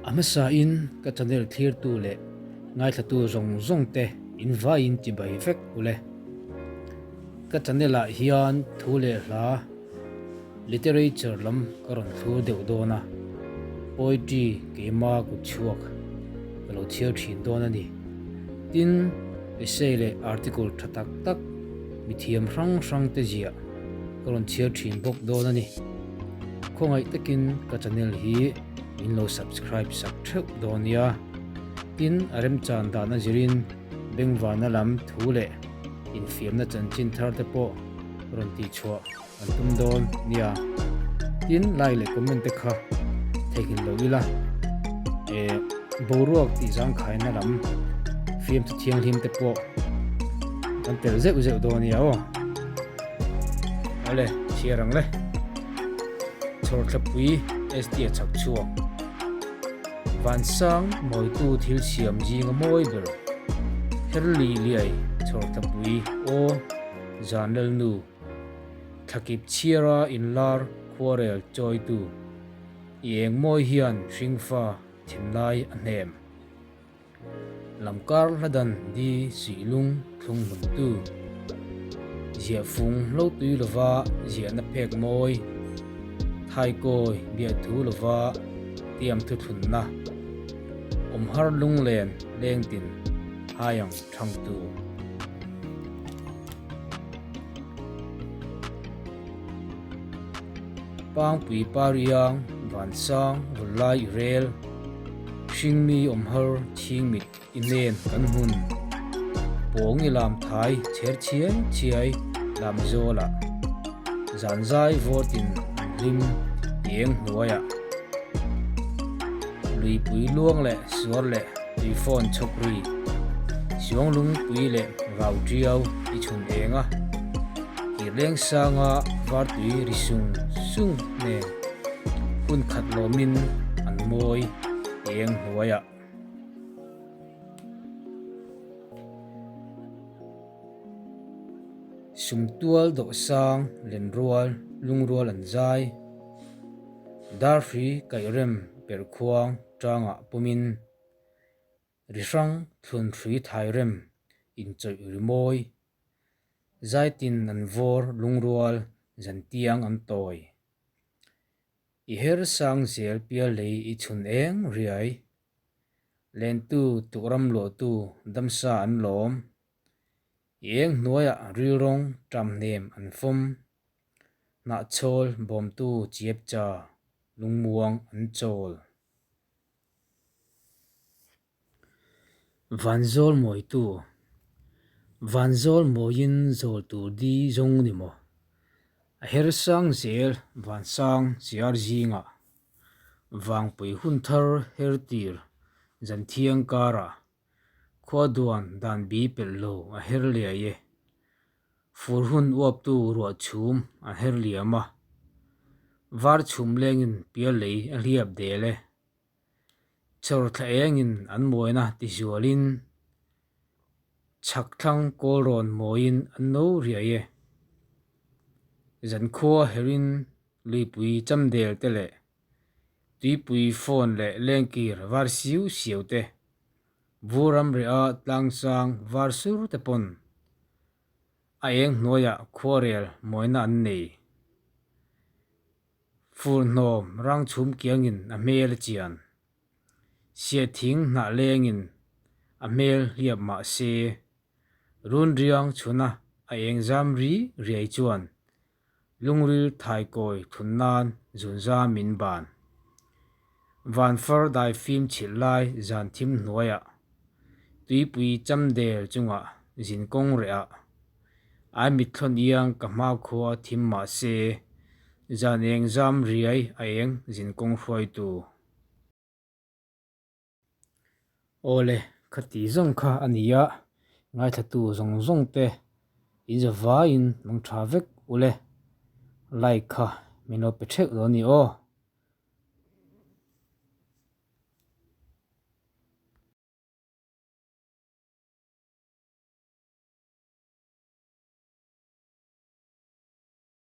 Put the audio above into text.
A hmasain ka channel thlirtu leh ngaithlatu zawng zawng te in vaiin chibai vek ule. Ka channel ah hian thu leh hla Literature lam ka rawn thlur deuh dawn a, poetry keima kut chhuak ka lo chhiar thin dawn a ni. Tin, essay leh article tha tak tak mithiam hrang hrang te ziah ka rawn chhiar thin bawk dawn a ni. Khawngaih takin ka channel hi min lo subscribe sak theuh dawn nia. Tin, a remchan dan a zirin bengvana lam thu leh infiamna chanchin thar te pawh rawn tihchhuah Kan tum dawn nia. Tin, like leh comment te kha theihnghilh lo ila. Eh, boruak tih zangkhaina lam fiamthu thianghlim te pawh kan tel zeuh zeuh dawn nia aw. Awle, chhiar ang le. Chhawrthlapui ST a chhak chhuak. Vansang mawitu thil siam zinga mawi ber. Herli liai chhawrthlapui aw Zanlalnu. Thlakip chhiara inlar khuarel chawitu i eng mawi hian hringfa thinlai a hnem. Lamkar hladan di suihlung thlung hmuntu. Ziahfung hlo tui lova ziahna phek mawi, thaikawi biahthu lova tiam thuthlunna, awmhar lunglen lengtin haiang thangtu. Pangpui Pariang Vansang Vullai i rel Hringmi awmhar chhingmit i nen kan hmun Pawng i lam thai chher chhiai chhiai lam zawlah Zanzai vawtin an hlim i eng hnuaiah Luipui luang leh suar leh tui phone chhawk ri Suanglungpui leh vau tiau i chhun eng a, kir leng sanga var tui ri sung sung nen hun khat lawmin an mawi eng hnuaiah. Sumtual dawhsang lenrual lungrual an zai. Darhri kaih rem perhkhuang tangah pawmin ri hrang thlun hrui thai rem inchawih ri mawi. Zaitin an vawr lungrual zantiang an tawi. I her sang zel pial lei i chhun eng riai. Lentu tukram luahtu damsa an lawm. I eng hnuaiah rilrawng ṭam hnem an fawm. Hnahchawl bawmtu chiapcha lungmuang an chawl. Vanzawl mawitu Vanzawl mawiin zawl tur di zawng ni maw? A her sang zel vansang chiar zingah Vangpui hun thar her tir zanthiang karah Khua duan dan bi pelh lo a her liai e. Fur hun uaptu ruah chhum a her liam a. Var chhum lengin pial lei a hliap del e. Chawr thla engin an mawina ti zualin chhak thlang kawl rawn mawiin an no riai e. Zankhua herin luipui chamdel te leh Tuipui phone leh lengkir var siu siau te, vur ram reh a tlangsang var sur te pawn a eng hnuaiah khuarel mawina an nei. Fur hnawm rang chhum kiangin a hmel a chian. Siahthing hnah lengin a hmel hliap mah se, run riang chhuna a eng zam ri riai chuan Lungril thaikawi thun nan zunza min ban. Vanfar dai fim chhilh lai zan thim hnuaiah, tuipui chamdel chungah zin kawng rehah, ai mitthlawn iang ka hmakhua thim mah se, zan eng zam riai a eng zin kawng hruaitu. Awle, khati zawng kha a ni a, ngaithlatu zawng zawng te in zavaiin mang tha vek ule, like kha min lo pe theuh dawn ni aw.